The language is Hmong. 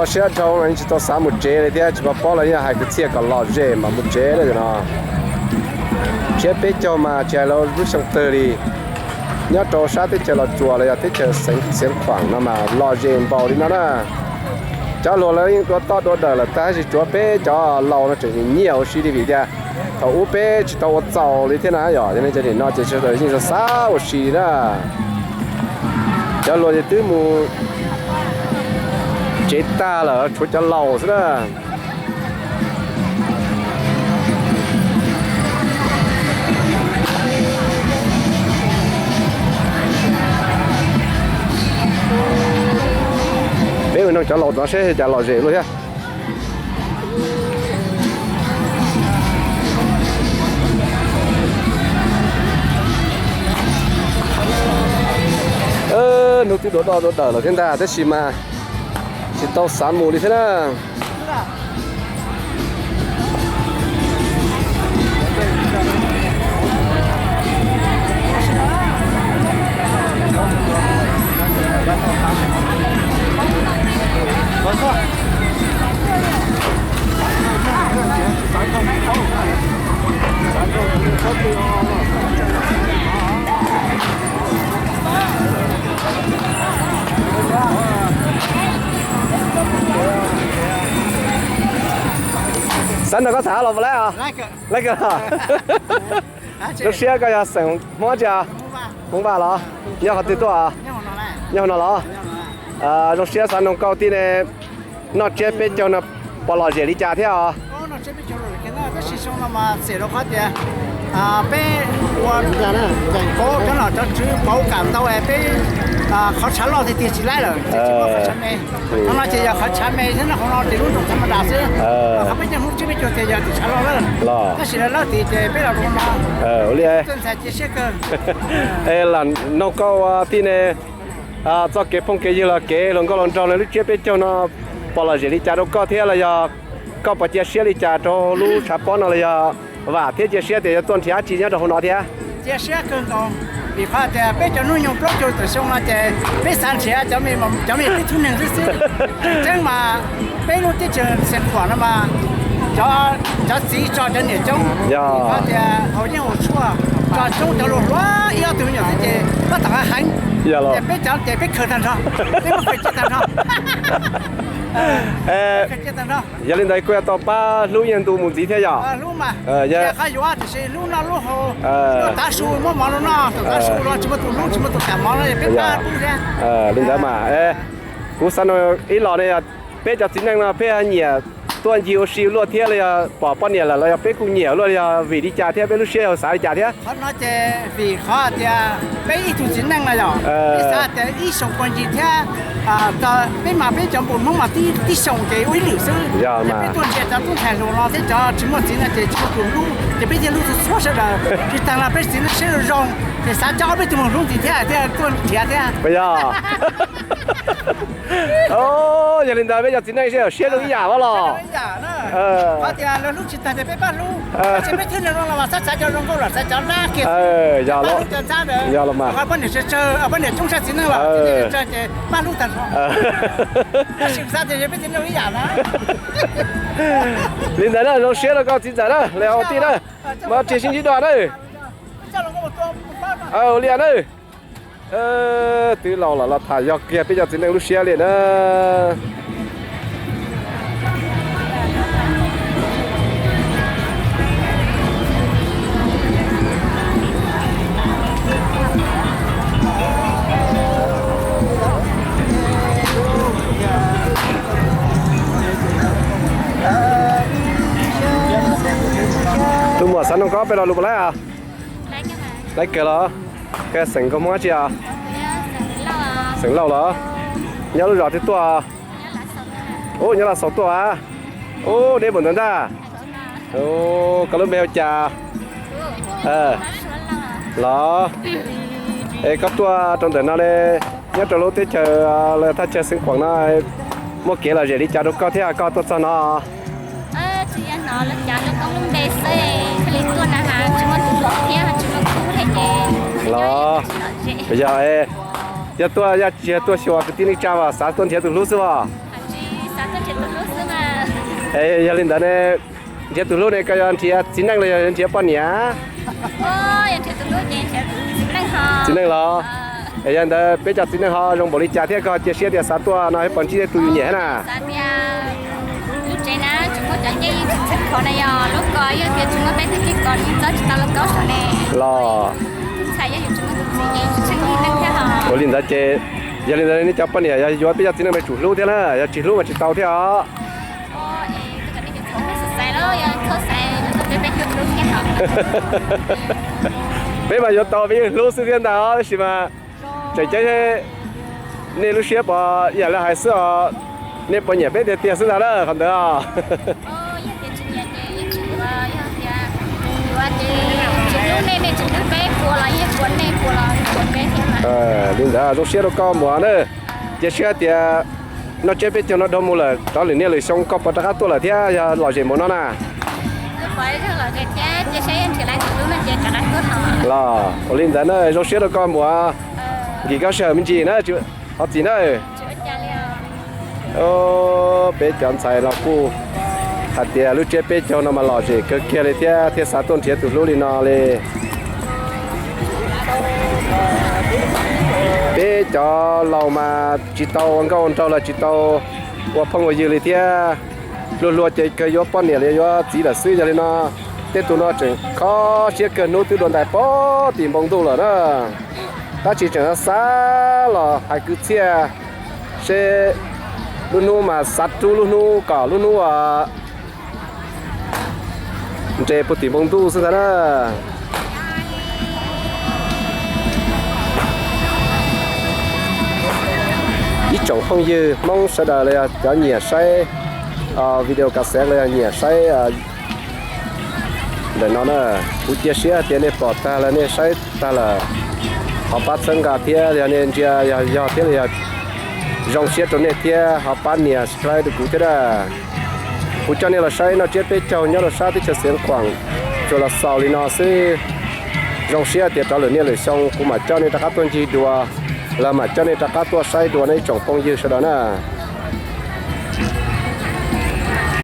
Siab dhau no tsis tau xav mus tsev li thiab, tsis paub los yeej hais kwv txhiaj kom lom zem mas mus tsev na no. Tsiab peb caug mas tsis hais lub xyoo twg li, nyob rau sab teb chaws Los Tsuas los yog teb chaws xeev Xiav Khuam no mas lom zem npaum li no na. Cov hluas lawv yeej dua toj dua dawm lawm tag, tab sis tsuav peb cov laus no tseem nyiam ua si li vim tias thaum ub peb tsis tau ua txaus li thiab na yom, yog li cov niam no ces sawv daws yeej xav xav ua si li na. Cov hluas ces twb mus tsev tag lawm, tshuav cov laus xwb na. Peb mus noog cov laus tod seb cas lom zem luaj thiab. Hnub twb dua toj dua dawm lawm thiab ntag, tab sis mas tsis tau xav mus li thiab na. Xav nrog koj tham los puas laib os? Laib kawg. Lub siab koj yog xeem Hmoob tsi? Hmoob Vaj los? Nyob qhov twg tuaj? Nyob hauv no los? Zoo siab xav noog koj tij ne, noj tsiab peb caug no puas lom zem li cas thiab os? Peb ua pauv cov nom cov tswv pauv kam ntau es peb qhov tshav loj tiag tiag tsis laib lawm, tsis muaj qhov tshav me. Qhov no ces yog qhov tshav me xwb, nyob hauv no ces lub nroog thav ma das xwb. Qhov peb cov Hmoob tsiab peb caug ces yog tus tshav loj lawm, tab sis lawv lawb tid ces peb los rau no. Tuaj ntxhais cia siab kawg. Lam noog koj ua tij ne, txoj kev phooj kev ywg los kev hluas nkauj hluas nraug no lub tsiab peb caug no puas lom zem li cas rau koj thiab los yog koj puas cia siab li cas rau lub tshav pob no los yog vam thiab cia siab tias yuav tuaj nrhiav dab tsi nyob rau hauv no thiab? Cia siab kawg nkaus, vim qhov tias peb cov hnub nyoog plaub caug tawm xyoo no ces peb xav nrhiav cov me, cov me peb tug neeg xwb xwb. Tseem ceeb mas peb lub teb chaws Xeev Khuam no mas cov txiv tso cov niam coob, vim qhov tias haus yeeb haus tshuaj tso coob, cov hluas hluas ib ob tug me nyuam xwb ces pab tom qab heev. Ces peb cov ces peb khaws tag nrho, peb muab khaws cia tag nrho. Yog li ntawd kuj yuav tau pab hlub yawg ntu mus ntxiv thiab yom? Li ntawd mas, kuv xav nug ib los ne, peb cov txiv neej no peb nyiam tuaj ncig ua si luaj thiab los yog pom poj niam lawm los yog peb kuj nyiam luaj los yog vim li cas thiab peb lub siab yog xav li cas thiab? Qhov no ces vim qhov tias peb ib tug txiv neej no yom, peb xav tias ib xyoos puas ncig thiab, peb mas peb cov npus Hmoob mas tib xyoos ces ua ib lwm xwb. Ces peb tuaj nrhiav cov tub ntxhais hluas no thiab cov tsis muaj txiv no ces tsis muaj tus hlub ces peb thiaj hlub txhua txhua sawv daws. Tsis tas no peb txiv neej siab zoo zoo ces xav coj ob peb tug mus hlub ntxiv thiab thiaj tuaj nrhiav thiab. Yog li ntawd peb cov txiv neej siab zoo ib yam los? Qhov tias lawv hlub tsis tag ces peb pab hlub, ces peb thiaj li los mas xav xav cov zoo nkauj los xav cov nab kiag, pab hlub cov ntxhab ntawd, poj niam tsawg tsawg, poj niam coob tshaj txiv neej los tsawg ces pab hlub tag nrho. Tab sis xav tias peb txiv neej ib yam na. Li ntawd na, zoo siab rau koj txiv ntxawm na, los ua tij na, mas tsis sib ntsib dua na. Ua li na. Twb laus los los tham yog kiag peb cov txiv neej lub siab li na. Tus muam xav noog koj peb lo lus puas laib os? Laib kawg los? Koj xeem nkauj Hmoob tsi os? Xeem Lauj los? Nyob lub zos twg tuaj? Ub, nyob Los Xaus tuaj a? Ub, deb npaum ntawd ntag. Koj lub npe hu cas? Los, es koj tuaj rau ntawm no ne, nyob rau lub teb chaws los thaj chaw Xeev Khuam no, muaj kev lom zem li cas rau koj thiab koj tuaj txog no? Los, yog, yog tuaj yaj tsis yog tuaj xyuas kwv tij neej tsa mas xav tuaj nrhiav tus hlub xwb os? Es yog li ntawd ne, nrhiav tus hlub ne koj yuav nrhiav txiv neej los yog nrhiav poj niam? Txiv neej los? Es yog ntawd peb cov txiv neej ho zoo npaum li cas thiab koj cia siab tias xav tuaj no pom ntsib tej tus yus nyiam thiab na? Los, ua li ntawd ces, yog li ntawd nej cov poj niam yog yuav peb cov txiv neej mas tsum hlub thiab na, yog tsis hlub mas tsis tau thiab os. Peb mas yuav tau peb yeej hlub xwb thiab ntag os, tab sis mas tseem ceeb nej lub siab puas yam li hais xwb os, nej puas nyiam peb tiag tiag xwb ntag na qhov ntawd os. Li ntawd zoo siab rau koj Muas na. Cia siab tias noj tsiab peb caug no dhau mus lawm rov lwm niaj lwm xyoo koj puas rov qab tuaj lawm thiab yog lom zem mus no na? Los, ua li ntawd na zoo siab rau koj Muas. Nkim koj sij hawm me ntsis na, qhov txiv na. Peb cov ntxhais los kuj hais tias lub tsiab peb caug no mas lom zem kawg kiag li thiab thiaj xav tuaj nrhiav tus hlub li no li. Peb cov laus mas tsis tau ua nkauj ua nraug los tsis tau ua phooj ua ywg li thiab. Luag luag ces kawg yuav poj niam los yuav txiv lawm xwb, yog li no tej tus no tseem kho siab kawg hnub twb dua ntais pog tim npoo ntuj lawm na. Tab sis tseem xav los hais kwv txhiaj seb lub hnub mas xav rub lub hnub kom lub hnub nres puag tim npoo ntuj xwb ntag na. Ib tsoom phooj ywg Hmoob sawv daws los yog cov nyiam saib video kav xev los yog nyiam saib ntawm no na, kuv cia siab hais tias nej pom tag lawm nej saib tag lawm, ho pab txhawb nqa thiab yog nej ntsia yog yog thiab los yog zoo siab rau nej thiab ho pab nias subscribe rau kuv thiab na. Kuv coj nej los saib noj tsiab peb caug nyob rau sab teb chaws Xiav Khuam, tsuas los xaus li no xwb. Zoo siab tias rov lwm niaj lwm xyoo kuv mam coj nej rov qab tuaj ncig dua, los mam coj nej rov qab tuaj saib dua no ib tsoom phooj ywg sawv daws na.